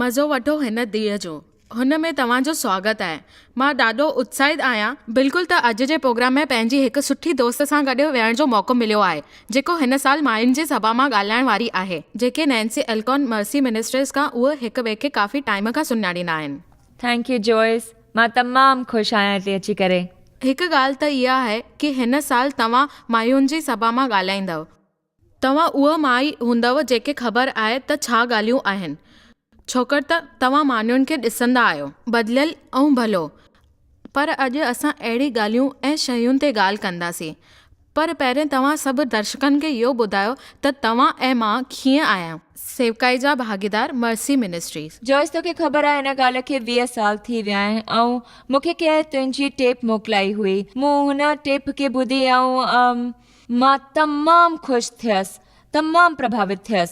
مزو وٺو هن ڏينهن جو. هن ۾ توهان جو سواگت آهي. مان ڏاڍو اتساهت آهيان بلڪل ته اڄ جي پروگرام ۾ پنهنجي هڪ سٺي دوست سان گڏ ويهڻ جو موقعو مليو آهي جيڪو هن سال ماين جي سڀا مان ڳالهائڻ واري آهي. جيڪي نينسي الڪون مرسي منسٽريز کان اهي هڪ ٻئي کي ڪافي ٽائيم کان سڃاڻيندا آهن. Thank you Joyce مان تمام خوش آهيان هتي اچي ڪري. هڪ ڳالهه ته اها آهي ڪي هن سال توهان ماين جي سڀا مان ڳالهائيندؤ. توهان اهي مائي هوندؤ جيڪي خبر آهي ته ڇا ڳالهيون آهن، ڇوڪر ته توهان ماڻهن کي ڏسندا آهيو، بدليل ۽ ڀلو، پر اڄ اسان اهڙي ڳالهيون ۽ شين تي ڳالهه ڪنداسين. پر پهرين توهان سڀ درشڪن کي اهو ٻڌايو ته توهان ۽ مان ڪيئن آهيون. سيوڪائي جا ڀاڳيدار مرسي منسٽريز. جوائس توکي خبر آهي ان ڳالهه کي 20 سال ٿي ويا آهن ۽ مون کي ڪنهن تنهنجي ٽيپ موڪلائي هئي. مون هن ٽيپ کي ٻڌي ۽ مان تمام خوش ٿيس، تمام پرڀاوت ٿيس.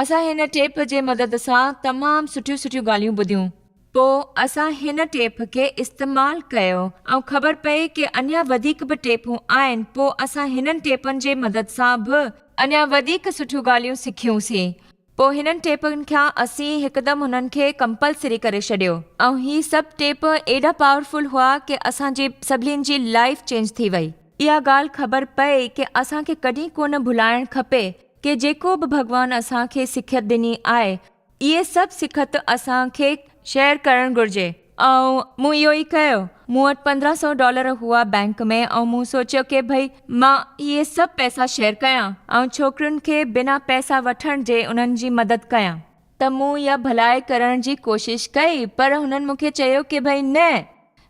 اسان هن ٽيپ جي مدد سان تمام سٺيون سٺيون ڳالهيون ٻڌيون. پوء اسان هن ٽيپ کي استعمال ڪيو ۽ خبر پئي ڪي اڃا وڌيڪ به ٽيپون آهن پوء اسان هنن ٽيپن جي مدد سان به اڃا وڌيڪ سٺيون ڳالهيون سکيون سين. پوء هنن ٽيپن کان اسين هڪدم هنن کي ڪمپلسري ڪري ڇڏيو ۽ هي سڀ ٽيپ ايڏا پاورفل هئا ڪي اسان جي سڀني جي لائيف چينج ٿي وئي. اها ڳالهه خبر پئي ڪي اسان کي ڪڏهن ڪونه ڀلائڻ کپي ڪي جيڪو به ڀڳوان اسان کي سکيت ڏني آهي اهي سڀ سکت اسان کي شيئر ڪرڻ گهرجي. ۽ مون اهو ئي ڪيو. مون وٽ 15 سئو ڊالر هئا بئنڪ ۾ ۽ مون سوچيو ڪي ڀئي مان اهي سڀ پئسا شيئر ڪيان ۽ ڇوڪرين کي بنا پئسا وٺڻ جي انهن جي مدد ڪيان. ته مون اها ڀلائي ڪرڻ جي ڪوشش ڪئي پر هنن مون کي چيو ڪي ڀئي نه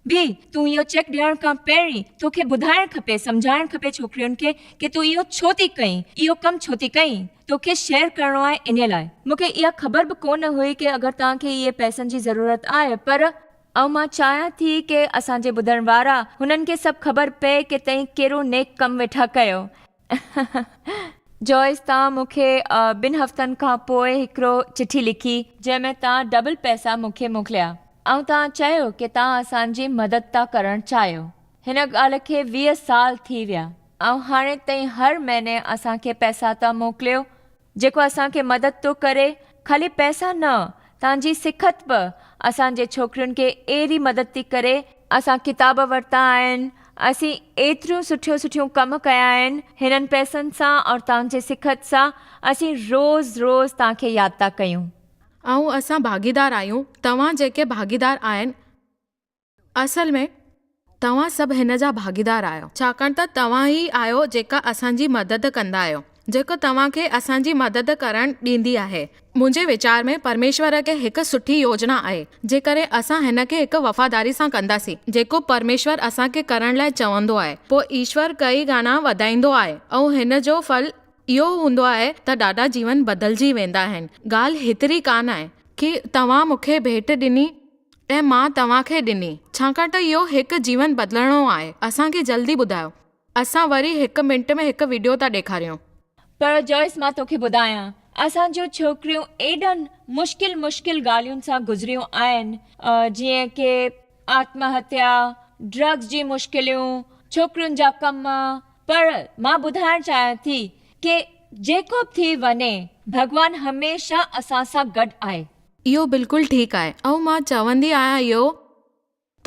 به تون اهو چيڪ ڏيڻ کان پهرين توکي ٻڌائڻ کپي سمجهائڻ کپي ڇوڪرين کي ڪي تون اهو ڇو ٿي ڪئين اهو ڪم ڇو ٿي ڪئين. توکي شيئر ڪرڻو آهي انهي لاء. مون کي اها خبر به ڪونه هئي ڪي اگر توهان کي اهي پئسن جي ضرورت آهي پر ۽ مان چاهيان ٿي ڪي اسان جي ٻڌڻ وارا هنن کي سڀ خبر پئي ڪي تئين ڪهڙو نيڪ ڪم ويٺا ڪيو. جوائس توهان مون کي ٻن هفتن کان پوء هڪڙو چٺي لکي جنهن ۾ توهان ڊبل پئسا مون کي موڪليا ۽ توهان چيو ڪي توهان اسان جي مدد ٿا ڪرڻ چاهيو هن ڳالهه کي 20 سال ٿي ويا. ۽ هاڻي تائين هر مهيني اسان کي پئسا ٿا موڪليو جيڪو اسان کي مدد ٿو ڪري خالي پئسا نه توهان جي سکت به اسان جي ڇوڪرين کي اهڙي مدد ٿي ڪري اسان ڪتاب ورتا آهن اسين ايتريون سٺيون سٺيون ڪم ڪيا آهن هنن پئسن سان اور توهان جي سکت سان اسين روز روز توهان کي ياد ٿا ڪيون. ۽ اسان ڀاڳيدار آهيون توهان جيڪي ڀاڳيدار آهن. اصل ۾ توهان سڀ هن جا ڀاڳيدار آهيو، ڇاڪاڻ ته توهان ئي آهيو جيڪا اسان جي مدد ڪندا آهيو، جيڪو توهان کي اسان جي مدد ڪرڻ ڏيندي آهي. منهنجي ويچار ۾ پرميشور کي هڪ سٺي يوجنا آهي، جيڪڏهن اسان هن کي هڪ وفاداري سان ڪنداسين، جيڪو پرميشور اسان کي ڪرڻ لاء چوندو آهي، پوء ايشور ڪئي گانا وڌائيندو آهي ۽ هن جو ڦل اهو هوندو آهي ته ڏاڍا جيون بدلجي ويندا آهن. ڳالهه هيتري ڪانه آهي ڪي توهان مون کي ڀيٽ ڏني ۽ مان توهان کي ڏني، ڇاڪاڻ ته اهو هڪ جيون بدلڻو آهي. اسان کي جلدي ٻڌايو. اسان وري هڪ منٽ ۾ هڪ وڊيو ٿا ڏيکاريون. پر جوائس مان توکي ٻڌايان، اسان جون ڇوڪريون ايڏن مشڪل مشڪل ڳالهين سان گذريون آهن، جيئن ڪي آتم هتيا، ڊرگس جي مشڪليون، ڇوڪرين جا ڪم، پر مان ٻڌائڻ چاهيان ٿي ڪي جيڪو به ٿي وڃي ڀڳوان هميشه اسان سان گڏ آهي. اهو بلڪل ٺيڪ آهي ۽ مان چوندي آهيان اهو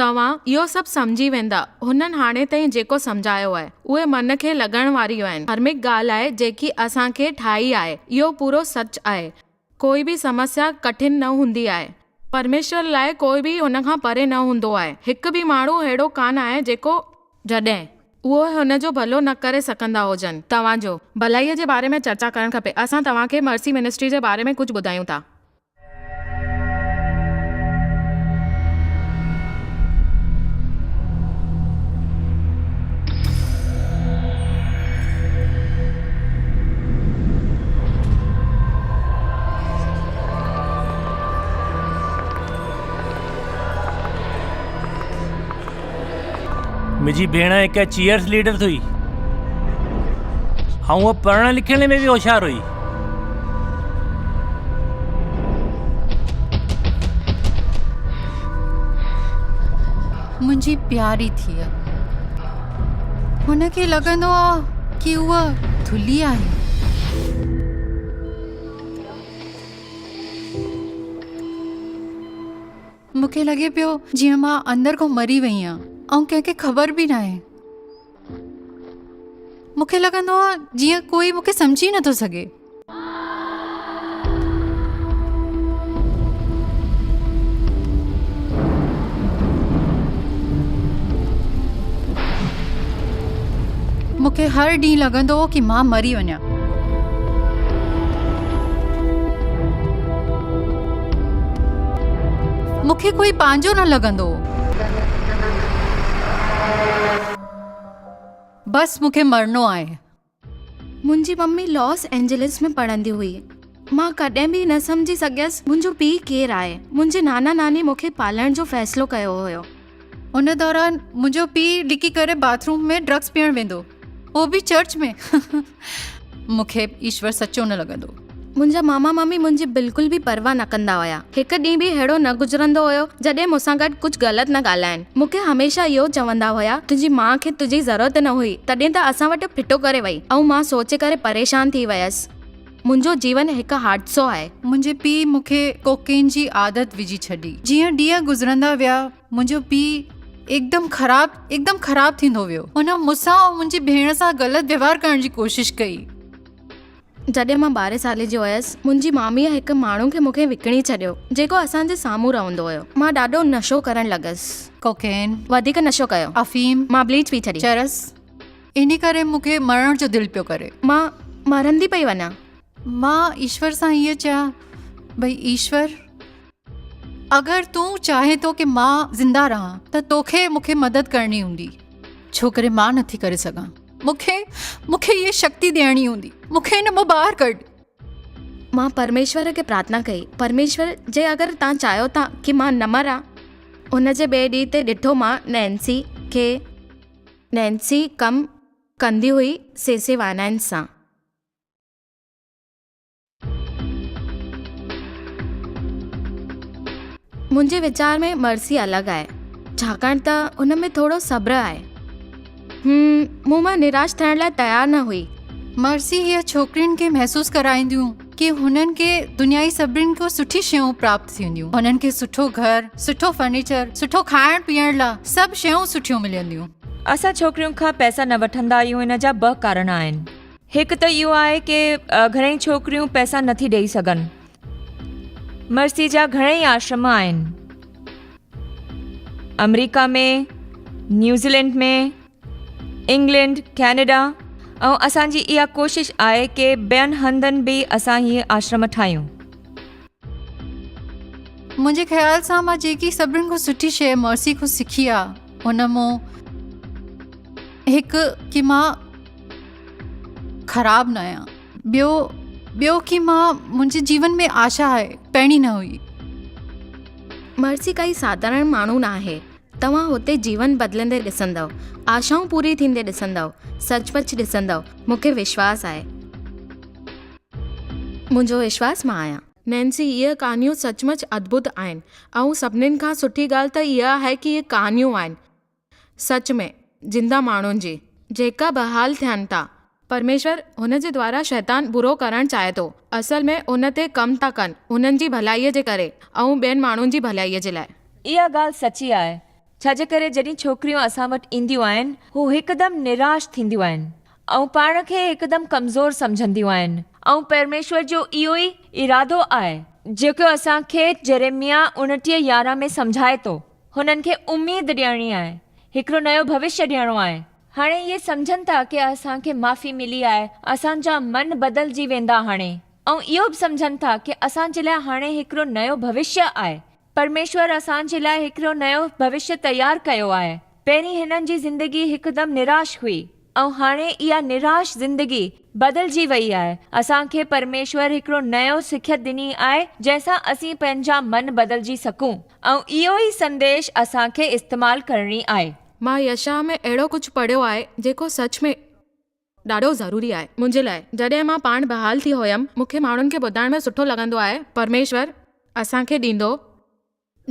توهان اهو سڀ سمجهي ويندا هنن هاڻي تائين جيڪو سمجهايو آهي اهي من کي لڳڻ واريون آهن ڌارمڪ ڳالهه آهي جيڪي اسان کي ٺاهي آهي اهو پورو سچ آهي ڪوئي به سمسيا ڪٺن نه هوندي آهي پرميشور لاء ڪوئي به هن کان پري نه هوندو آهي هڪ به ماڻهو اهڙو ڪانه آهي جيڪو جڏهن اهي هن جو ڀلو نه ڪري سگهندا هجن. توهان جو. ڀلائيء جي باري ۾ چرچا ڪرڻ کپي. اسان توهان کي مرسي منسٽري جي باري ۾ ڪجهه ٻڌايون ٿا. منهنجي ڀيڻ هڪ چيئرز ليڊر هئي ۽ هوء پڙهڻ لکڻ ۾ به هوشيار هئي. منهنجي پياري ڌيء. هن کي لڳندو آ ڪي هوء ٿلهي آهي. مون کي لڳي پيو جيئن مان اندر کان مري وئي آهيان ۽ ڪنهن کي خبر به ناهي. مون کي لڳندو آهي جيئن ڪوئي مون کي سمجهي نٿو سگهي. مون کي هر ڏينهن لڳندو هو ڪي مان مري وڃان. مون کي ڪوئي پنهنجو نه لڳندو هو. بس مون کي مرڻو آهي. منهنجي ممي لاس اينجلس ۾ پڙهندي هئي. مان ڪڏهن به نه سمجهي سگهيس منهنجو پيء ڪير آهي. منهنجي نانا ناني مون کي پالڻ جو فيصلو ڪيو هيو. ان دوران منهنجو پيء لڪي ڪري باٿ روم ۾ ڊرگس پيئڻ ويندو هو به چرچ ۾. مون کي ايشور سچو نه لڳندو. منهنجا ماما مامي منهنجي بلڪل به پرواهه نه ڪندا هيا. هڪ ڏينهن به اهڙو نه گذرندو هيو جڏهن مون سان گڏ ڪجهه غلط نه ڳالهائين. مون کي هميشه اهو چوندا هيا تنهنجي ماء کي تنهنجي ضرورت نه هئي تڏهن ته اسان وٽ ڦٽو ڪري وئي ۽ مان سوچي ڪري پريشان ٿي ويس. منهنجو جيون هڪ حادثو آهي. منهنجي پيء مون کي ڪوڪين جي عادت وجهي ڇڏي. جيئن ڏينهن گذرندا ويا منهنجو پيء هڪدم خراب هڪدم خراب ٿيندو ويو. هن مون سان ۽ منهنجي ڀيڻ سان غلط ويوهار ڪرڻ جي ڪوشش ڪئي. جڏهن مان ٻارهين سالي جي هيس، منهنجي ماميء هڪ ماڻهو کي مون کي وڪڻي ڇڏيو، جيڪو اسان جي سامهون رهندو هيو. مان ڏاڍو نشو ڪرڻ لڳس. ڪوڪين. وڌيڪ نشو ڪيو. افيم. مان بليچ پي ڇڏي. چرس. انهي ڪري مون کي مرڻ جو دل پيو ڪري. مان مرندي پئي وڃان. مان ايشور سان هيئن چيا، ڀئي ايشور! اگر تون چاهين ٿو ڪي مان زنده رهان ته توکي مون کي مدد ڪرڻي هوندي، ڇو ڪري مان نٿي ڪري سگهان. مون کي مون کي هيء شڪتي ڏيڻي هوندي. مون کي هن مان ٻاهر ڪڍ. مان پرميشور کي پرارٿنا ڪئي، پرميشور جي اگر توهان چاهيو ٿا ڪي مان نه مران. ان جي ٻئي ڏينهن تي ڏٺو مان نينسي کي. نينسي ڪم ڪندي هئي سي سي وائنائنس سان. منهنجي ويچار ۾ مرسي الڳ آهي، ڇاڪاڻ ته ان ۾ ٿورو صبر آهي. هم، مون مان نراش ٿيڻ لاء تيار نه هئي. مرسي هيء ڇوڪرين کي محسوس ڪرائينديون ڪي هنن کي دنيائي سڀني کان سٺي شيون پراپت ٿينديون. هنن کي سٺو گهر، سٺو فرنيچر، سٺو کائڻ پيئڻ لا سڀ شيون سٺيون ملنديون. اسان ڇوڪرين کان پئسا نه وٺندا آهيون ان جا ٻه ڪارڻ آهن. هڪ ته اهو آهي ڪي گهڻئي ڇوڪريون پئسا نٿي ڏئي سگهن. مرسي جا گهڻئي آشرم آهن. آمريڪا ۾، نيوزيلينڊ ۾، انگلينڊ، ڪينيڊا ۽ اسان جي اها ڪوشش آهي ڪي ٻين هنڌن به اسان هي آشرم ٺاهيون. منهنجي خيال سان مان جيڪي سڀني کان سٺي شيء مرسي کان سکي آ ان مون هڪ ڪي مان خراب نه آهيان ٻيو ٻيو ڪي مان منهنجي جيون ۾ آشا آهي پهرين نه هئي. مرسي ڪائي ساڌارڻ ماڻهو نه آهي. توهان هتي جيون بدلندي ڏسندؤ، آشائون پوري ٿيندي ڏسندؤ، سچ پچ ڏسندؤ، مون کي وشواس آهي. منهنجو وشواس مان آهيان. نينسي، اهي ڪهاڻيون سچ مچ ادڀت آهن ۽ سڀنين کان سٺي ڳالهه ته اها آهي ڪي اهي ڪهاڻيون آهن. سچ ۾، زنده ماڻهن جي. جيڪا بحال ٿين ٿا. پرميشور هن جي دوارا شيطان برو ڪرڻ چاهي ٿو. اصل ۾ ان تي ڪم ٿا ڪن هنن جي ڀلائيء جي ڪري ۽ ٻين ماڻهن جي ڀلائيء جي لاء. اها ڳالهه سچي آهي، ڇا جي ڪري جڏهن ڇوڪريون اسان وٽ اينديون آهن، هو هڪدم نراش ٿينديون آهن ۽ پاڻ کي هڪدم ڪمزور سمجهنديون آهن. ۽ پرميشور جو اهو ئي ارادو آهي، جيڪو اسان کي جريمياه اڻٽيهه يارهن ۾ سمجهائي ٿو. هنن کي اميد ڏيڻي آهي، هڪڙو نيو ڀوشيه ڏيڻو آهي. هاڻي اهي سمجهن ٿا ڪي اسان کي معافي ملي آهي، اسان جا من بدلجي ويندا هاڻي ۽ اهو به سمجهن ٿا ڪي اسان جي لاء هاڻي هڪڙو نيو ڀوشيه آهي. پرميشور اسان جي لاء هڪڙو نيو ڀوشيه تيار ڪيو آهي. پهرين هنن جي زندگي هڪدم نراش هئي. ۽ هاڻي اها نراش زندگي بدلجي وئي آهي. اسان کي پرميشور هڪڙو نيو سکيت ڏني آهي جنهن سان اسين پنهنجا من بدلجي سگهون ۽ اهو ئي سنديش اسان کي استعمال ڪرڻي آهي. مان يشعياه ۾ اهڙو ڪجهه پڙهيو آهي جيڪو سچ ۾ ڏاڍو ضروري آهي منهنجي لاء. جڏهن مان پاڻ بحال ٿي هيم، مون کي ماڻهن کي ٻڌائڻ ۾ سٺو لڳندو آهي، پرميشور اسان کي ڏيندو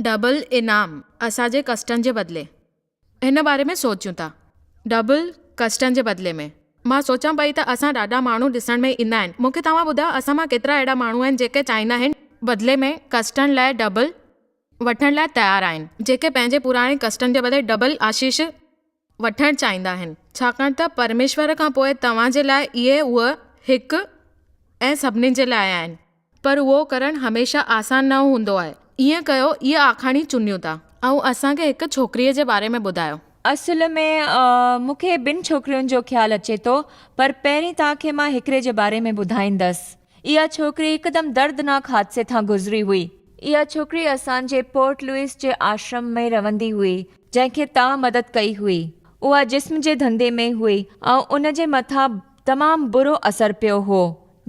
ڊبل انعام اسان جي ڪشٽن جي بدلي. هن باري ۾ سوچيون ٿا. ڊبل ڪشٽن جي بدلي ۾. مان سوچان پئي ته اسان ڏاڍا ماڻهو ڏسڻ ۾ ايندا آهن. مون کي توهان ٻڌايو اسان مان ڪيترا اهڙا ماڻهو آهن جيڪي چاهيندا آهن بدلي ۾ ڪشٽن لاء ڊبل. وٺڻ لاء تيار آهن، جيڪي پنهنجي پراڻي ڪشٽن جي بدلي ڊبل آشيش وٺڻ چاهيندا آهن، ڇاڪاڻ ته پرميشور کان پوء توهان جي لاء اهي اهو هڪ ۽ سڀني جي لاء آهن. پر اهو ڪرڻ هميشه آسان نه هوندو آهي. ائين ڪيو اهي آکاڻي چونڊيون ٿا. ۽ اسان کي هڪ ڇوڪريء جي باري ۾ ٻڌايو. اصل ۾ مون کي ٻن ڇوڪرين جو خيال اچي ٿو، پر پهرين توهان کي مان هڪڙي جي باري ۾ ٻڌائيندس. اها ڇوڪري هڪدم دردناڪ حادثي ٿان گذري هئي. اها ڇوڪري اسان جي پورٽ لوئس جي آشرم ۾ رهندي هئي، جنهن کي توهان مدد ڪئي هئي. اها جسم جي ڌنڌي ۾ هئي ۽ ان جي مٿان تمام برو اثر پيو هو.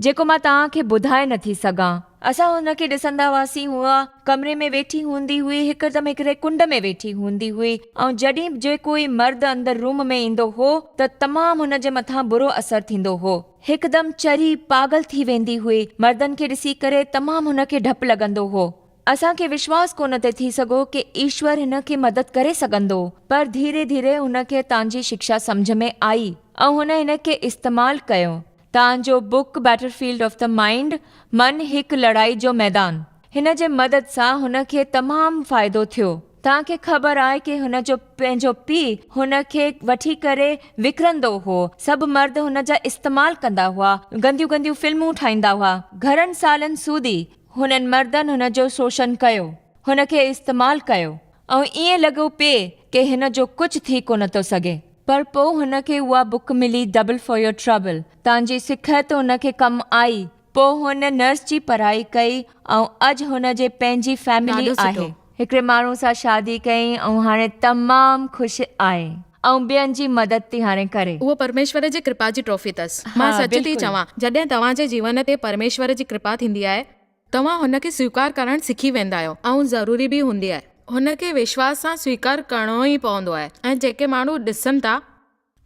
جيڪو مان توهان کي ٻڌائي نه ٿي سگهان. اسان هن کي ڏسندا هئاسين، هوء ڪمري ۾ ويٺي هوندي هئي، هڪدم هڪڙي ڪنڊ ۾ ويٺي هوندي هئي ۽ جڏهن به جي ڪوئي مرد اندر روم ۾ ايندو هو ته تمام هن جي مٿان برو اثر ٿيندو هو. هڪدم چري، پاڳل ٿي ويندي هئي. مردن کي ڏسي ڪري تمام هن کي ڊپ لڳندو هو. اسان کي وشواس ڪونه ٿي ٿي سگهو ڪي ايشور هن کي مدد ڪري سگهندو. پر ڌيري ڌيري هن کي تان جي شڪشا سمجهه ۾ آئي ۽ هن هن کي استعمال ڪيو. تان جو book battlefield of the mind, من هڪ لڙائي جو ميدان، هن جي مدد سان هن کي تمام فائدو ٿيو. توهان کي خبر آهي ڪي هن جو پنهنجو پيء هن کي وٺي ڪري وڪرندو هو. سڀ مرد هن جا استعمال ڪندا هئا. گنديون گنديون فلمون ٺاهيندا هئا. گهڻن سالن سوڌي هنن مردن هن جو شوشن ڪيو. هن کي استعمال ڪيو. ۽ ائين لڳو پئي ڪي هن جو ڪجهه ٿي ڪونه ٿو سگهي. پر پوء هن کي اها بڪ ملي ڊبل فار your trouble تان جي سکيت هن کي ڪم آئي. پوء هن نرس جي پڙهائي ڪئي ۽ اڄ هن جي پنهنجي فيملي ڏاڍو سٺو. آهي. هڪڙي ماڻهو سان شادي ڪئي ۽ هاڻي تمام خوش آهي ۽ ٻين جي مدد ٿي هاڻي ڪري. اهو پرميشور جي ڪرپا جي ٽرافي اٿس. مان ها سچ ٿي بلڪل. چوان جڏهن توهان جي جيون تي پرميشور جي ڪرپا ٿيندي آهي توهان هن کي سويڪار ڪرڻ سکي ويندا آهيو ۽ ضروري به هوندي آهي. هن کي وشواس سان سويڪار ڪرڻو ئي پوندو آهي ۽ جيڪي ماڻهو ڏسن ٿا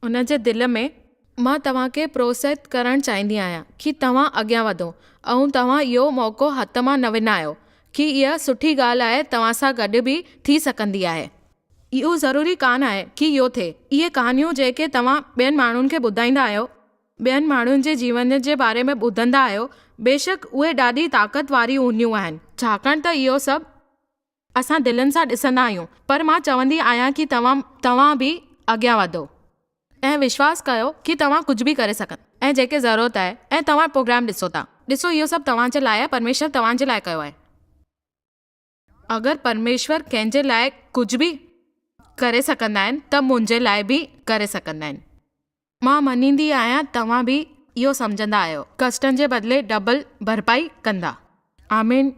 انهن جي دل ۾. مان توهان کي پروتساهت ڪرڻ چاهيندي آهيان ڪي توهان اڳيان وڌو ۽ توهان اهو موقعو هٿ مان نه وڃايو ڪي اها سٺي ڳالهه آهي توهان سان گڏ به ٿي سگهندي آهي. اهو ضروري ڪانه آهي ڪي اهو ٿئي. اهي ڪهاڻيون جيڪي توهان ٻين ماڻهن کي ٻڌائيندا آهيو ٻين ماڻهن جي جيون جي باري ۾ ٻڌندا آهيو، بيشڪ اهي ڏاڍي طاقت واريون هونديون آهن، ڇاڪاڻ ته اهو سڀ اسان دلن سان ڏسندا آهيون، پر مان چوندي آهيان ڪي توهان توهان به اڳيان وڌو ۽ وشواس ڪيو ڪي توهان ڪجهه به ڪري سگهندا ۽ جيڪي ضرورت آهي ۽ توهان پروگرام ڏسو ٿا، ڏسو اهو سڀ توهان جي لاء آهي، پرميشور توهان جي لاء ڪيو آهي. اگر پرميشور ڪنهن جي لاء ڪجهه به ڪري سگهندا آهن ته منهنجي لاء به ڪري سگهندا آهن. مان مڃيندي آهيان توهان به اهو سمجهندا آهيو. ڪشٽن جي بدلي ڊبل ڀرپائي ڪندا. آمين.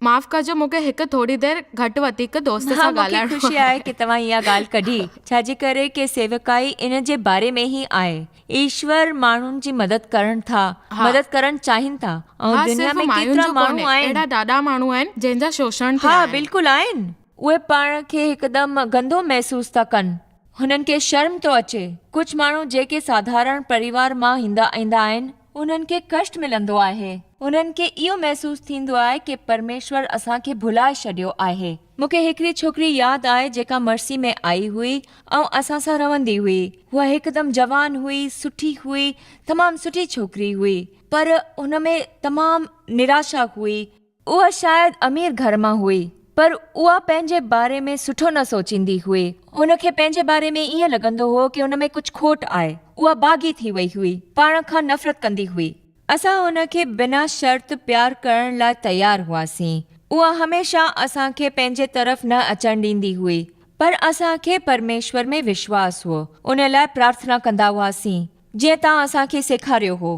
معاف ڪجو مون کي هڪ ٿوري دير گهٽ وڌيڪ دوست ها سان مون کي ڳالهائڻو خوشي آهي آهي. ڪي توهان اها ڳالهه ڪڍي ڇا جي ڪري ڪي سيوڪائي ان جي باري ۾ ئي آهي ايشور ماڻهن جي مدد ڪرڻ ٿا ها. مدد ڪرڻ چاهين ٿا ۽ ها دنيا صرف ۾ ماين ڪيترا جو ماڻهو ڪونهي آهن اهڙا ڏاڍا ماڻهو آهن جنهن جا شوشڻ ٿيا ها آهن. بلڪل آهن اهي پاڻ کي هڪدم گندو محسوس ٿا ڪن هنن کي شرم ٿو اچي. ڪجهه ماڻهو جيڪي ساڌارڻ پريوار مان ايندا آهن، انهن کي ڪشٽ ملندو آهي. انهن کي اهو محسوس ٿيندو آهي ڪي پرميشور اسان کي ڀلائي ڇڏيو آهي. مون کي هڪڙي ڇوڪري ياد آهي جيڪا مرسي ۾ آئي هئي ۽ اسان سان رهندي هئي. هوء هڪدم جوان هئي، سٺي هئي، تمام سٺي ڇوڪري هئي. پر هن ۾ تمام نراشا هئي. اها شايد امير گهر مان هئي، پر اها پنهنجي باري ۾ سٺو نه سوچيندي هئي. هن کي پنهنجي باري ۾ ائين لڳندو هو ڪي هن ۾ ڪجهه کوٽ آهي. اها باغي ٿي وئي هئي. پاڻ کان نفرت ڪندي هئي. اسان هن کي بنا شرط پيار ڪرڻ لاء تيار هئاسين. اها هميشه اسان کي پنهنجي طرف نه اچڻ ڏيندي هئي. پر اسان کي پرميشور ۾ وشواس هو. ان لاء پرارٿنا ڪندا هئاسين، جيئن توهان اسان کي سيکاريو هو.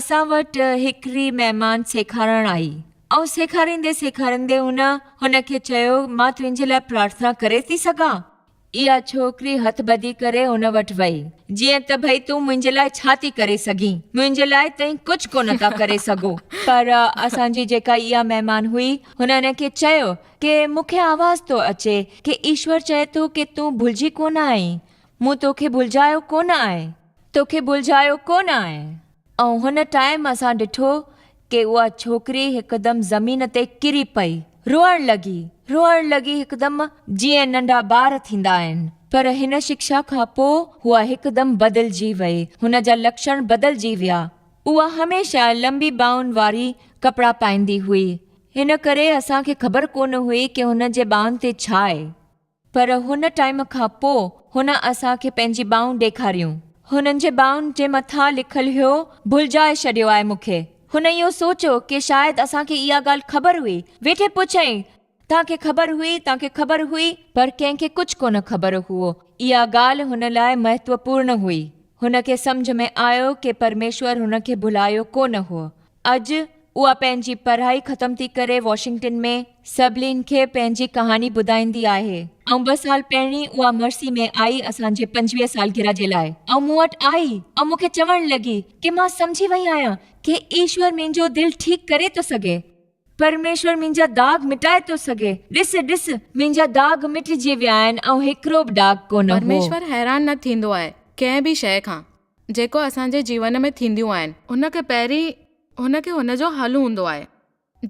اسان وٽ هڪڙي مهمان سيکارڻ آئي ۽ سيکاريندي سيکاريندي هن هن کي چيو مان تنهنجي لاء پرارٿنا ڪري ٿي سگهان؟ اها ڇوڪري هٿ ٻڌي ڪري هن وٽ وئي جيئن ته ڀئي تون منهنجي لاء ڇا ٿي ڪري سگهين؟ منهنجي لاء تئين ڪجهه ڪونه ٿا ڪري سگهو. پر اسان جي جيڪا اها مهمان هئي هن هن کي چيو ڪي مون کي آواز ٿو اچي ڪي ايشور چئي ٿو ڪي تون ڀلجي ڪونه آئين مون توکي ڀلجايو ڪونه آهي. توکي ڀلجايو ڪونه آهي. ۽ هن ٽائيم اسان ڏٺو ڪي اها ڇوڪري هڪدم زمين تي ڪري پئي. روئڻ لڳي. روئڻ لڳي هڪدم جيئن ننڍا ٻار ٿيندا آهن. پر هن شڪشا کان پوء هوء هڪدم بدلجي وئي. هن جا لڪشڻ بدلجي ويا. اها هميشه لنبي ٻانهن واري ڪپڙا پائيندي هئي. هن ڪري اسان کي خبر ڪونه هئي ڪي هن جي ٻانهن تي ڇا آهي. پر هن ٽائيم کان پو هن اسان کي پنهنجي ٻانهون ڏيکاريون. هنن جي ٻانهن جي مٿان لکيل هيو ڀلجائي ڇڏيو آهي مون کي. هن اهو سوچيو ڪي شايد اسان کي اها ڳالهه خبر هئي. ويٺي پڇيائين توهان کي خبر هئي توهان کي خبر هئي؟ پر ڪنهن کي ڪجهه ڪونه خبر هئو. اها ڳالهه هن لاء مهتوپورڻ هئي. هن کي سمجهه ۾ آيو ڪي پرميشور هن کي ڀلايو ڪونه هو. اڄ اها پنهنجي پڙهائي ختم ٿي ڪري واشنگٽن ۾ سڀلين کي پنهنجي ڪهاڻي ٻڌائيندي آهي. ۽ ٻه سال پهرين اها مرسي ۾ آئي اسان جي 25 سالگرهه جي لاء ۽ مون وٽ آئي ۽ مون کي چوڻ لڳي ڪي مان سمجهي وئي آهيان ڪي ايشور منهنجو دل ٺيڪ ڪري ٿو سگهي. پرميشور منهنجا داغ مٽائي ٿو سگهي. ڏس ڏس منهنجا داغ مٽجي ويا آهن ۽ هڪڙو به داغ ڪونه هو. پرميشور حيران نه ٿيندو آهي ڪنهن به شيء کان. جيڪو اسان جي جيون ۾ ٿينديون آهن. هن کي پهرين هن کي هن جو حل هوندو آهي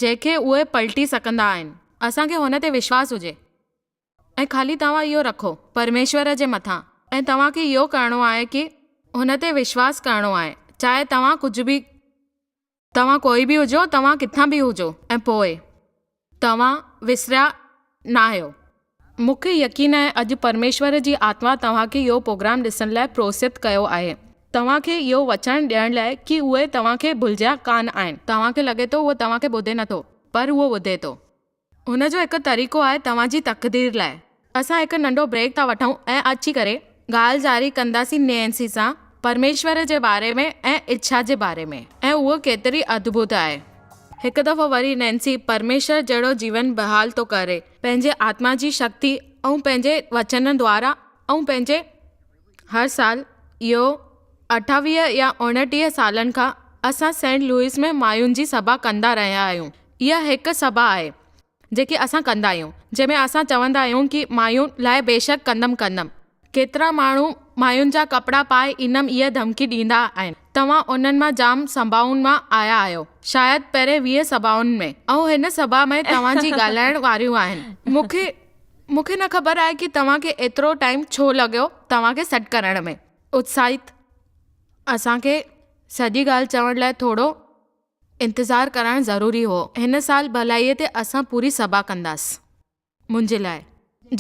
جنهن کي اهي پلٽي سگهندا آهن. اسان کي هن تي وشواس هجي ۽ خالي توهان اهو رکو پرميشور جي مٿان ۽ توهان کي اهو ڪرڻو آهي ڪي هن تي وشواس ڪرڻو آهي چاهي توهان ڪجهه به توهان ڪوئي به هجو، توهان ڪٿان به هجو ۽ پوء توهان وسريا ناهيو. مون کي يقين آهي اڄ پرميشور جي آتما توهان کي اهو پروگرام ڏسڻ لاء پروتساهت ڪيو آهي. توهان کي اهو وچن ڏيڻ لاء ڪي اهي توهان کي ڀلجيا ڪانه آهن. توهان کي لڳي ٿو اهو توهان کي ٻڌي نٿو، پر اهو ٻڌي ٿو. هن جو هڪ طريقو آهي توهان جي تقدير لاء. اسان هڪ ننڍو بريڪ ٿا وٺون ۽ اچي ڪري ڳالهه جاري ڪنداسين نينسي سان پرميشور جي باري ۾ ۽ اڇا جي باري ۾ ۽ اهو ڪيتري ادڀت آهي. هڪ دفعو وري نينسي پرميشور جهڙو جيون بحال ٿو ڪري پنهنجي آتما جي شڪتي ۽ پنهنجي وچن دوارا ۽ پنهنجي هر سال اهو 28 يا 29 سالن کان اسان سينٽ لوئس ۾ ماين جي سڀا ڪندا رهيا آهيون. اها هڪ سڀا آهي جيڪي اسان ڪندا آهيون جنهن ۾ اسان چوندا آهيون ڪي ماين لاء بيشڪ قدم ڪندم. ڪيترا ماڻهو ماين جا ڪپڙا پائي ايندم اها ڌمڪي ڏيندا آهن. توهان انهن مان جام سڀائن مان آيا آهيو. شايد پهرين 20 سڀائن ۾. ۽ هن سڀا ۾ توهان جي ڳالهائڻ واريون آهن. مون کي مون کي نه خبر آهي ڪي توهان کي ايترو ٽائيم ڇو لڳيو توهان کي سڏ ڪرڻ ۾. اتساهت اسان کي سڄي ڳالهه چوڻ لاء ٿورو انتظار ڪرڻ ضروري هو. هن سال ڀلائيء تي اسان پوري سڀا ڪنداس. منهنجي لاء.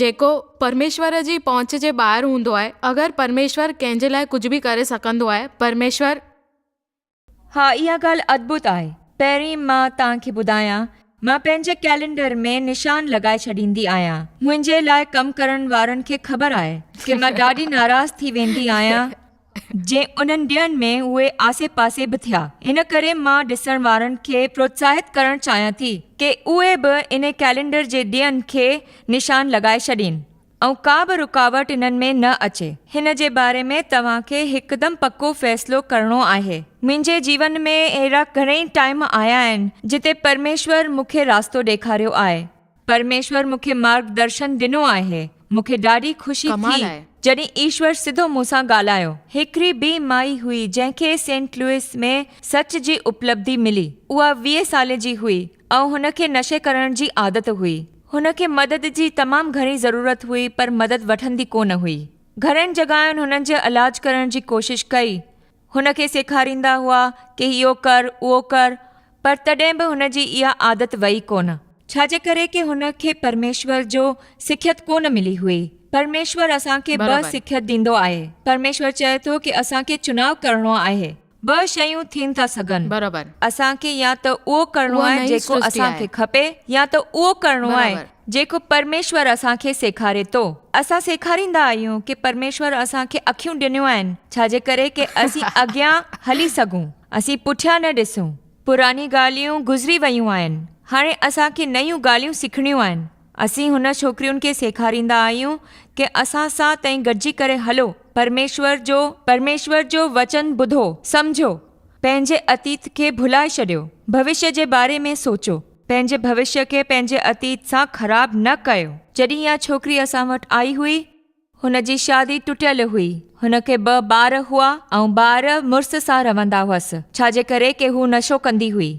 جيڪو پرميشور جي پهچ جي ٻاهر هوندو آهي. اگر پرميشور ڪنهن جي لاء ڪجهه به ڪري سگهندو آهي، پرميشور. ها اها ڳالهه ادڀت آهي. پهرين مان توهان کي ٻڌايان، مان پنهنجي ڪئلينڊر ۾ نشان لڳائي ڇڏيندي آهيان. منهنجي لاء ڪم ڪرڻ وارن کي خبر آهي ڪي مان ڏاڍي ناراض ٿي ويندي آهيان جي انهن ڏينهن ۾ اهي آسي پاسي به ٿيا. ان ڪري مان ڏسڻ وارن کي پروتساهت ڪرڻ چاهيان ٿي ڪي اهي به انهي ڪئلينڊر جي ڏينهن کي نشان لڳائي ڇڏين. ۽ ڪا به رڪاوٽ انهن ۾ نه اچي. هن جي باري ۾ توهان کي هڪدم پڪو فيصلو ڪرڻو آهي. منهنجي جيون ۾ اهڙا گهڻئي ٽائيم آيا آهن جتي پرميشور مون کي راستو ڏيکاريو آهي. پرميشور مون کي مارگ درشن ڏنو آهي. مون کي ڏاڍي خوشي ٿي جڏهن ايشور سڌو مون سان ڳالهايو. هڪڙي ٻي مائي هئي جنهن کي سينٽ لوئس ۾ سچ جي اپلبڌي ملي. اها 20 سالي جي هئي. ۽ هن کي نشي ڪرڻ جي عادت هئي. هن کي مدد جي تمام گهڻي ضرورت هئي پر مدد وٺندي ڪونه هئي. گهڻين جڳهين هن جي علاج ڪرڻ جي ڪوشش ڪئي. هن کي سيکاريندا هئا ڪي اهو ڪر اهو ڪر پر تڏهن به هن جي اها عادت وئي ڪونه. ڇا جي ڪري ڪي هن کي پرميشور جو سکيت ڪونه ملي هئي. پرميشور اسان کي به سکيت ڏيندو آهي. پرميشور چئي ٿو ڪي اسان کي چناء ڪرڻو آهي. ٻه شيون ٿين ٿا سگهن. برابر. اسان کي يا ته اهو ڪرڻو اها آهي نئين جيڪو سرشٽي اسان آهي. کي کپي يا ته اهو ڪرڻو آهي برابر. جيڪو پرميشور اسان کي سيکاري ٿو. اسان سيکاريندا آهيون ڪي پرميشور اسان کي اکيون ڏنيون آهن ڇا جي ڪري ڪي اسين اڳيان هلي سگهون. اسين پٺيان نه ڏسون. پراڻي ڳالهيون گذري ويون آهن. هاڻي اسان کي نيون ڳالهيون سکڻيون آهن. اسين هن ڇوڪرين کي سيکاريندا آهيون ڪي اسان سان تئين گڏجي ڪري هلو، پرميشور جو پرميشور جو وچن ٻڌو، سمجهو، پنهنجي اتيت کي ڀلائي ڇڏيو، ڀوشيه جي باري ۾ سوچو، پنهنجي ڀوشيه کي پنهنجي اتيت سان خراب نه ڪيو. جڏهن اها ڇوڪري اسان وٽ آئي هئي، هن جي شادي ٽٽيل هئي، هن کي ٻه ٻار هئا ۽ ٻار مڙس سان رهندا هئس، ڇا جي ڪري ڪي هو نشو ڪندي هئي.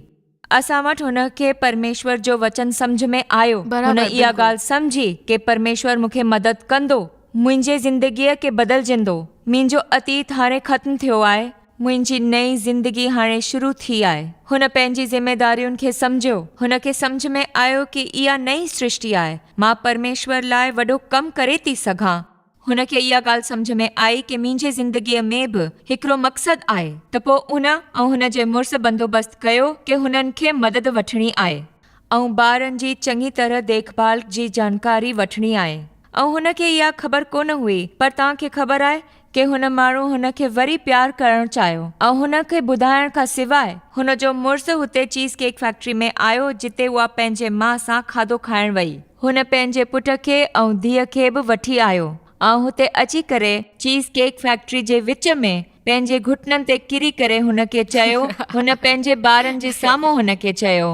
اسان وٽ هن کي پرميشور جو وچن سمجهه ۾ آيو. هن برابر اها بلڪل. ڳالهه سمجهي ڪي پرميشور مون کي مدد ڪندو، منهنجي زندگيء کي بدلجندو. منهنجو اتيت هاڻي ختم ٿيو آهي. منهنجي نئين زندگي هاڻي شروع ٿي آهي. هن پنهنجي ذميدارين کي سمجهيو. هن کي سمجهه ۾ آيو ڪي اها نئين سرشٽي آهي. مان پرميشور لاء وڏو ڪم ڪري ٿي سگهان. هن کي اها ڳالهه سمجهه ۾ آئي ڪي منهنجي زندگيء ۾ به هڪڙو مقصد آهي ته پوء هن ۽ هن جي مڙس بندوبست ڪيو ڪي هنن کي مدد وٺڻي آهي ۽ ٻارن جي چڱي طرح ديکڀال جي جانڪاري وٺڻي آهي ۽ هن کي اها خبر ڪونه هئي پر توهان کي خبر آهي ڪي هن ماڻهو هن کي وري پيار ڪرڻ چاهيو ۽ هن کي ٻڌائڻ کان سواء هن جو مڙس هتي چيز ڪيڪ فيڪٽري ۾ آيو جتي اها پنهنجي ماء سان کاڌو کائڻ وئي. هن پنهنجي پٽ کي ۽ ڌيء کي به وٺي آيو ۽ هتي اچي ڪري چيز ڪيڪ فيڪٽري جي وچ ۾ پنهنجي گهٽنن تي ڪري ڪري هن کي چيو، هن پنهنجي ٻارن جي سامهون هن کي چيو.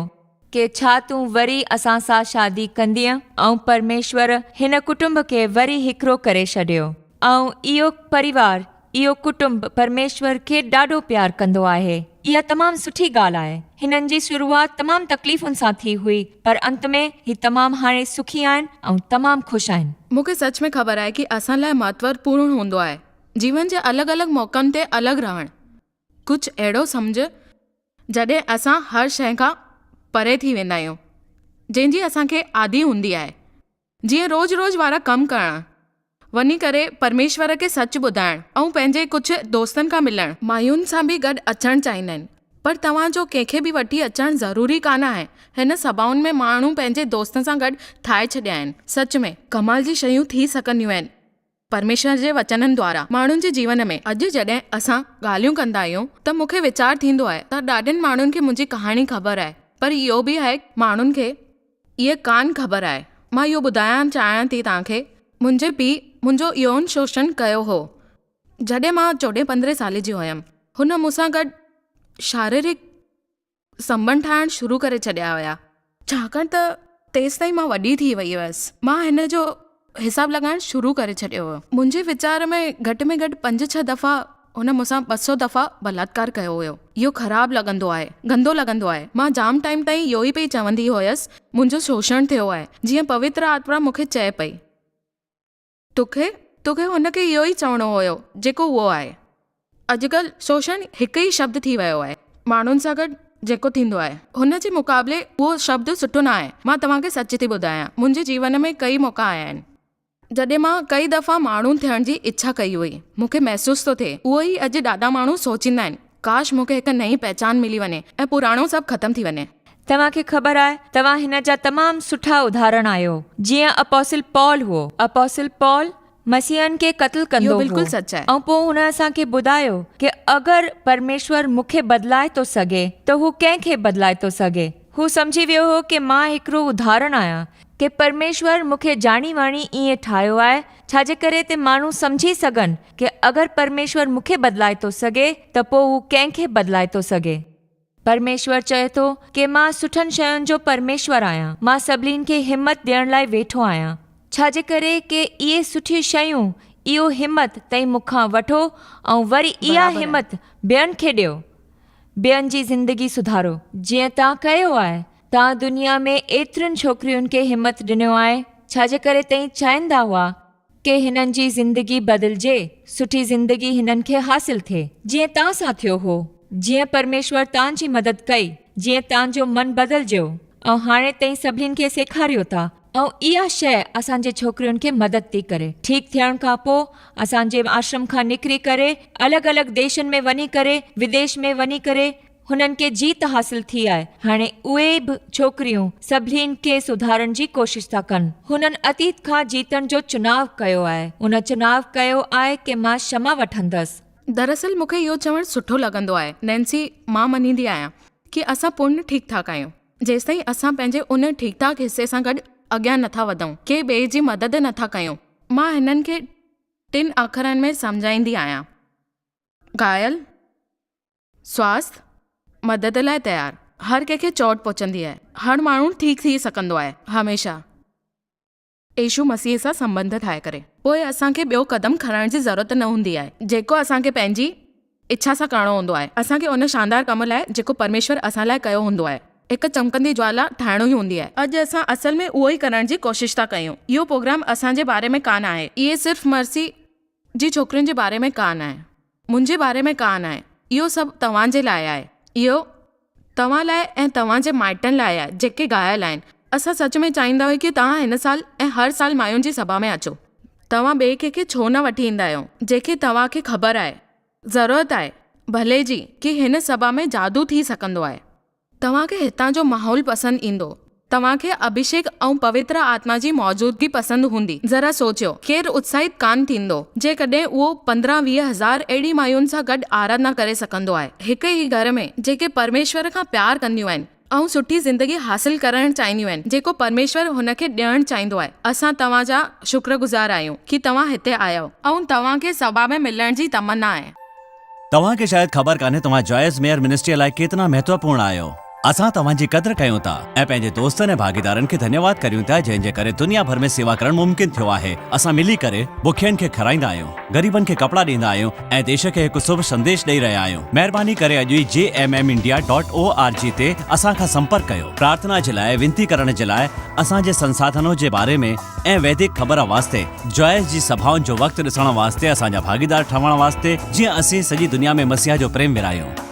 ڪي ڇا تون وري اسان سان شادي ڪندينء؟ ۽ پرميشور هن ڪٽنب کي وري هڪڙو ڪري ڇڏيو. ۽ اهو پريوار، اهو ڪٽنب پرميشور کي ڏاڍو پيار ڪندو آهي. اها تمام سٺي ڳالهه آهي. هنن جي شروعات تمام تڪليفن سان ٿي هئي، پر انت ۾ هي تمام هاڻي سکي آهن ۽ تمام خوش آهن. مون کي سچ ۾ خبر آهي ڪي اسان لاء مهتوپورڻ هوندو آهي جيون جي الڳ الڳ موقعن تي الڳ رهڻ. ڪجهه اهڙو سمجهه جڏهن اسان هر شيء کان پري ٿي ويندا آهيون جنهن جي اسان کي عادي هوندي آهي. جيئن روز روز وارا ڪم ڪرڻ، وڃي ڪري پرميشور کي سچ ٻڌائڻ ۽ پنهنجي ڪجهه دوستن کان ملڻ. مايون سان به گڏ اچڻ چاهيندا آهن پر توهان جو ڪنهن کي به وٺي اچڻ ضروري ڪانه آهي. هن سڀائن ۾ ماڻهو پنهنجي دوستن سان گڏ ٺاهي ڇڏيا آهن. سچ ۾. ڪمال جي شيون ٿي سگهنديون آهن پرميشور جي وچنن دوارا ماڻهن جي جيون ۾. اڄ جڏهن اسان ڳالهيون ڪندا آهيون ته مون کي ويچار ٿيندو آهي ته ڏاڍن ماڻهن کي منهنجي ڪهاڻي خبر آهي پر اهو به آهي ماڻهن کي اهي ڪانه خبر آهي. مان اهو ٻڌائڻ چاهيان ٿي توهان کي، منهنجي پيء منهنجو يون شوشڻ ڪيو هو. جڏهن مان چوڏهين پندرهين سالي جي هيم. هن مون سان گڏ شاريرڪ سنٻنڌ ٺاهڻ شروع ڪري ڇڏيا هيا. ڇاڪاڻ ته تيستائين مان وڏي ٿي وئي هيس. مان هن جو حساب لڳائڻ شروع ڪري ڇڏيو هيو. منهنجي ويچار ۾ گهٽ ۾ گهٽ پنج ڇهه دفعا هن مون سان 200 دفعا بلاتڪار ڪيو هيو. اهو خراب لڳندو آهي، گندو لڳندو آهي. مان جام ٽائيم تائين اهو ئي پئي چوندي هيس، منهنجو شوشڻ ٿيو آهي، جيئن پوتر آتما مون کي چئي پئي. توکي، توکي هن کي اهو ئي چوڻو هيو، جيڪو اهو آهي. اڄڪلهه شوشڻ هڪ ئي شبد ٿي ويو آهي. ماڻهن سان گڏ جيڪو ٿيندو آهي. هن جي مقابلي اهو شبد سٺو نه آهي. مان توهان کي سچ ٿي ٻڌايان، منهنجي جيون ۾ ڪئي موقعا آيا آهن. جڏهن مان ڪئي دفعا ماڻهو ٿيڻ جي اڇا ڪئي هئي. مون کي محسوس ٿو ٿئي، اهو ئي اڄ ڏاڍا ماڻهو سوچيندا آهن. ڪاش مون کي هڪ نئين پهچان ملي وڃي ۽ پراڻو سڀ ختم ٿي وڃي. توهان کي خبر آهي، توهان هن جا تمام سٺا اداهرڻ آهيو. جيئن اپوسل پال هئو. اپوسل پال مسيحن کي قتل اهو ڪندو هو بلڪل سچ آهي. ۽ پوء هن اسان کي ٻڌايو ڪي اگر پرميشور مون کي بدلائي ٿو سگهي ته هو ڪنهن کي بدلائي ٿو سگهي. هو سمجهي ويو هو ڪي مان هڪڙو اداهرڻ آهيان ڪي پرميشور مون کي ڄاڻي واڻي ائين ٺاهيو آهي ڇا جي ڪري تي ماڻهو سمجهي سگهن ڪي اگر پرميشور مون کي بدلائي ٿو سگهي ته پوء هو ڪنهن کي بدلائي ٿو سگهي. پرميشور چئي ٿو ڪي مان سٺن شين جو پرميشور آهيان، مان سڀني کي همت ڏيڻ لاء ويٺو آهيان، ڇا جي ڪري ڪي اهي سٺيون شيون، اهو همت تئين مون کان وٺو ۽ وري اها برابر آهي. همت ٻين کي ڏيو، ٻين جي زندگي سڌارو. جيئن توهان ڪيو آهي، توهان دنيا ۾ ايترين ڇوڪرين کي همت ڏنو آهي، ڇا جي ڪري تئين چاهيندا هئا ڪي هنن جي زندگي بدلجي، سٺي زندگي هنن کي حاصل ٿئي، جيئن تان سان ٿيو هو، جيئن پرميشور تان جي مدد ڪئي، جيئن تان جو من بدلجيو ۽ هاڻي تئين سڀني کي سيکاريو ٿا ۽ اها شيء اسان جي ڇوڪرين کي مدد ٿي ڪري. ٺيڪ ٿيڻ کان پوء اسان جي آشرم کان نڪري ڪري الڳ الڳ ديشن ۾ وڃي ڪري وديش ۾ وڃي ڪري هنن کي جيت حاصل ٿي آهي، هاڻي اهي به ڇوڪريون سڀني کي سڌارڻ جي ڪوشش ٿا ڪن. هنن اتيت کان جيتڻ جو چناء ڪيو آهي. ان چناء ڪيو آهي ڪي مان شمع وٺندس. دراصل مون کي اهو چوڻ سٺو لڳندو آهي نينسي، مان مڃيندي آهيان ڪي اسان پورن ٺيڪ ٺاڪ آهيون. جيستائين اسان پنهنجي ان ٺيڪ ٺاڪ حصي سان گڏ اڳيان نٿا وڌون، ڪنهن ٻئي جي مدد نٿا ڪيون. مان هنن کي ٽن اکرن ۾ سمجهائيندي آهيان، گهايل، سواسٿ، مدد لاء تيار. هر ڪنهن کي چوٽ پهچندي آهي. هر ماڻهو ٺيڪ ٿي سگهندو آهي. هميشه يسوع مسيح سان سنٻنڌ ٺاهي ڪري. پوء اسان کي ٻيو قدم کڻڻ جي ضرورت نه هوندي آهي، جيڪو اسان کي پنهنجي اڇا سان ڪرڻو هوندو آهي. اسان کي ان شاندار ڪم لاء جيڪو پرميشور اسان لاء ڪيو هوندو آهي، هڪ چمڪندي جوالا ٺاهڻو ئي هوندي آهي. اڄ اسان اصل ۾ اهو ئي ڪرڻ جي ڪوشش ٿا ڪيون. اهو پروگرام اسان جي باري ۾ ڪانه آهي. اهي صرف مرسي جي ڇوڪرين جي باري ۾ ڪانه آهي. منهنجي باري ۾ ڪانه آهي. اهو سڀ توهان جي لاء آهي. اهو توهان لاء ۽ توهان جي مائٽن لاء آهي جيڪي گهايل آهن. اسان سچ ۾ چاهيندا آهيون ڪي توهان هن سال ۽ هر سال ماين جي سڀا ۾ اچو. توهان ٻئي ڪنهن کي ڇو نه وٺي ايندا آهيو جنهن کي توهان کي خبر آهي، ضرورت آهي، ڀلي جي، ڪي هن سڀا ۾ جادو ٿي سگهندو آهي. توهان کي هتان جو ماحول پسند ايندو. توهان کي اڀيشيڪ ۽ پوتر آتما جي موجودگي پسند هوندي. ذرا سوچيو، ڪير اتساهت ڪانه ٿيندو، جيڪڏهن اهو 15 20 هزار اهڙي ماين سان گڏ آراڌنا ڪري سگهندو آهي، هڪ ئي گهر ۾، جيڪي پرميشور کان پيار ڪنديون آهن ۽ سٺي زندگي حاصل ڪرڻ چاهينديون آهن، جيڪو پرميشور هن کي ڏيڻ چاهيندو آهي. اسان توهان جا شڪرگذار آهيون ڪي توهان هتي آيؤ. ۽ توهان کي سڀا ۾ ملڻ جي تمنا آهي. توهان کي شايد خبر ڪانهي توهان جوائس ميئر منسٽريء لاء ڪيتنا مهتوپورڻ آهيو. اسان توهان جي قدر ڪيون ٿا ۽ پنهنجي دوستن ۽ ڀاڳيدارن کي ڌنيواد ڪريون ٿا جنهن جي ڪري دنيا ڀر ۾ سيوا ڪرڻ ممڪن ٿيو آهي. اسان ملي ڪري بکين کي کارائيندا آهيون، غريبن کي ڪپڙا ڏيندا آهيون ۽ ديش کي هڪ شڀ سنديش ڏئي رهيا آهيون. مهرباني ڪري اڄ ئي J M M India dot O R G تي اسان کان سمپرڪ ڪيو. پرارٿنا جي لاء وينتي ڪرڻ جي لاء اسان جي سنساڌنو جي باري ۾ ۽ ويدڪ خبر واسطي جوائس جي سڀائن جو وقت ڏسڻ واسطي اسان جا ڀاڳيدار ٺهڻ واسطي جيئن اسين سڄي دنيا ۾ مسيح جو پريم ورهايون.